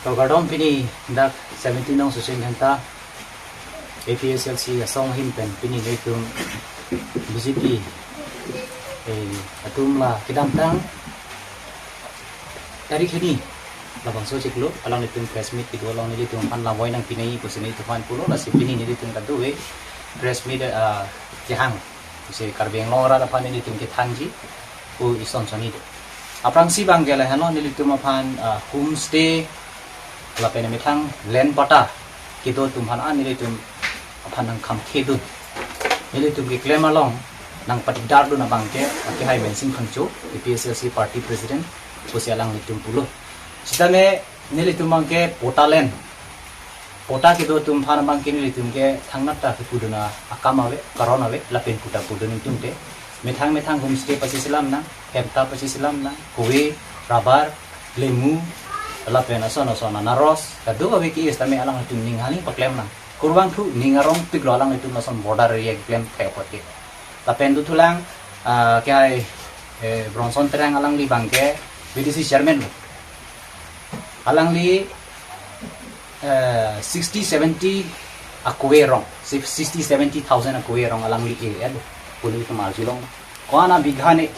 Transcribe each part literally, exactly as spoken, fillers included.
Kardom, pini dak seventeen nong Sachin Dhenta, A P H L C asong ahin pen pini nelitum B J P, eh, atum la kedamtang tarik hini labangso chiklo alanglitum press meet kedo along nelitum aphan lamvoi nangpinai pusi nelitum aphan pulo, lasi pini nelitum kadokave press meet, ah, kehang, pusi Karbi Anglong arat aphan nelitum kethanji pu ison soni do. Aphrangsi abang ke lahenlo, nelitum aphan, ah, homestay lapen methang land patta kedo atum aphan, ah, nelitum aphan nangkhamkhedun, nelitum keklem along nangpadikdardun abang ke, akehai Mensing Phangcho, A P H L C party president, pusi alanglitum pulo. Sitame nelitum abang ke patta land, patta kedo atum aphan abang ke nelitum ke thangnat ta kepudun akam ave, karon ave, lapen patta pudun ingtungte. Methang methang homestay pachiselam nang, hem ta pachiselam nang, kove, rubber, lemu, lapen ason ason anaros, kadokave ke-e sitame alanglitum ning aling paklem nang. Kurvangthu ning arongpiklo alanglitum lason border area keklem thek apot ke. Lapen dothulang, ah, kehai, eh, Bronson Terang, alangli abang ke V D C chairman lo. Alangli, eh, sixty seventy akove arong, si-, sixty seventy thousand akove arong alangli e-et lo pu nelitum arjulong. Ko-an abigha ne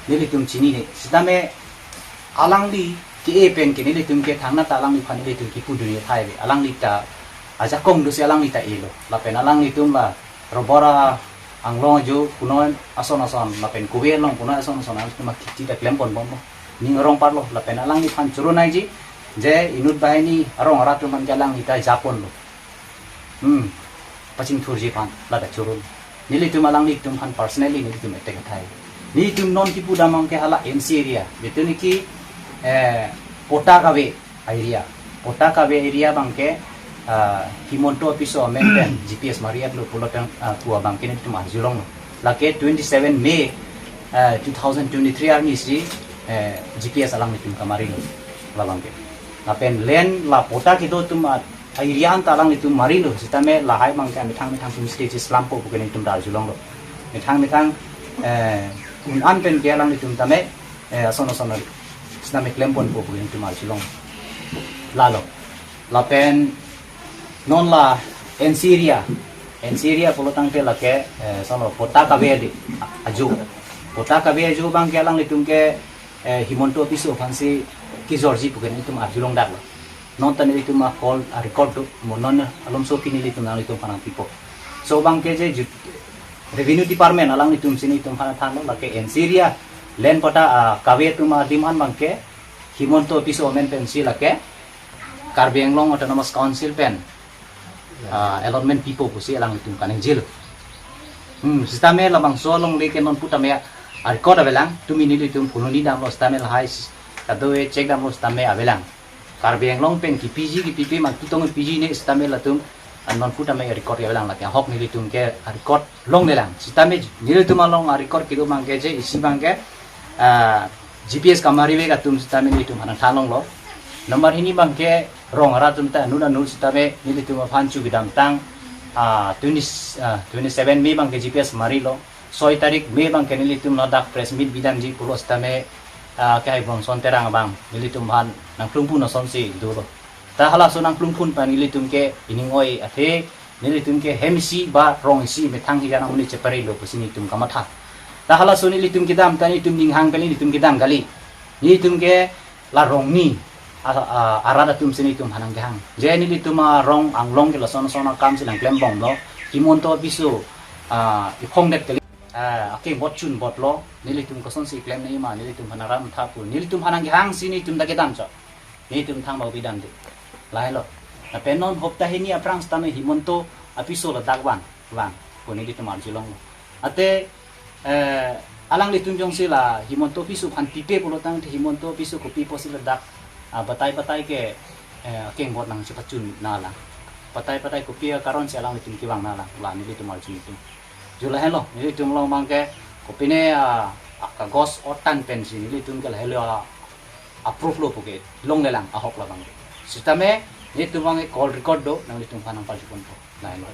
nelitum chinine. Sitame alangli ke-e pen ke nelitum ke thangnat ta alangliphan nelitum kepudun ethai ave. Alangli ta ajakong dosi alangli ta elo. Lapen alanglitum la rubber a-anglong ajo punoi ason ason, lapen kove along punoi ason ason, alanglitum akhiti ta klempon bomlo. Ning arong parlo, lapen alangliphan choro nangji, je inut banghini arong arat atum aphan ke alangli ta japonlo. Hmm. Pachingthurji aphan lata choro. Nelitum alanglitum aphan personally nelitum attack athai. Nelitum non kepudam abang ke hala N C area, betul niki, eh, patta kave area. Patta kave area abang ke, ah, Himanta Biswa amen pen G P S mari-et lo pulo tang, ah, pu abang ke nelitum arjulonglo. Lake twenty seven May, ah, two thousand twenty-three arni si, eh, G P S alanglitum kamarilo labang ke. Lapen land la patta kedo atum a, a-area anta alanglitum marilo, sitame lahai abang ke methang methang homestay chislampo pu ke nelitum arjulonglo. Methang methang, eh, un-an pen ke alanglitum tame, eh, ason ason sitame klemponpo pu ke nelitum arjulong. Lalo. Lapen non la N C area, N C area pulo tangte lake, eh, ason lo patta kave adi, ajo. Patta kave ajo abang ke alanglitum ke, eh, Himanta Biswa aphansi kejorji pu ke nelitum arjulongdaklo. Non ta nelitum a-call a-record do, mo non alomso ke nelitum nanglitum aphan nangpipo. So abang ke je ju-, Revenue Department alanglitum si nelitum aphan thanlo, lake N C area land patta, ah, kave atum adim an abang ke Himanta Biswa amen pensi lake Karbi Anglong Autonomous Council pen, ah, allotment pipo pusi alanglitum kaningjelo. Hmm, sitame labangso alongle ke non pu tame a-record avelang, tumi nelitum koloni damlo sitame lahai s-, kadokave check damlo sitame avelang. Karbi Anglong pen kepiji kepipe ma kitong piji ne sitame latum, ah, non pu tame record avelang, lake ahok nelitum ke record longlelang. Sitame nelitum along a-record kedo abang ke je isi abang ke, ah, G P S kamari ave atum sitame nelitum aphan nangthanlonglo. Nomor hini abang ke rong arat atum ta anut anut sitame nelitum aphan chu kedamtang, ah, twenty, ah, twenty seven May abang ke G P S marilo. Soi tarik May abang ke nelitum ladak press meet bidamji pulo sitame, ah, kehai Bronson Terang abang nelitum aphan nangklungpon asonsi dolo. Ta halaso nangklungpon pen nelitum ke ining oi athe nelitum ke hem isi ba rong isi methang hi jana uni cheparilo pusi nelitum kamatha. Ta halaso nelitum kedam ta nelitum ninghang pen nelitum kedam kali. Nelitum ke la rong ni a, a, arat atum si nelitum aphan nangkehang. Je nelitum arong anglong ke lason son akam si nangklembomlo. Himanta Biswa, ah, iphongdet kali. Ah, akeng bot chun botlo. Nelitum kosonsi klem nangji ma, nelitum aphan aram tha pu. Nelitum aphan nangkehang si nelitum ta kedam chot. Nelitum thangbau bidamde. Lahelo. Lapen non hopta hini aphrang sitame Himanta Biswa ladak vang, vang pu nelitum arjulonglo. Ate, eh, alanglitum jongsi la Himanta Biswa aphan pipe pulo tangte Himanta Biswa kopi pusi ladak, ah, batai batai ke, eh, akeng bot nangchepachun nanglang. Batai batai kopi akaron si alanglitum kevang nanglang, la nelitum arju nelitum. Ju lahenlo, nelitum along abang ke kopine, ah, akagos otan pensi nelitum ke lahelo, ah, approve lo pu ke longlelang ahok labang ke. Sitame nelitum abang ke call record do, nanglitum aphan nangparjuponpo. Lahenlo.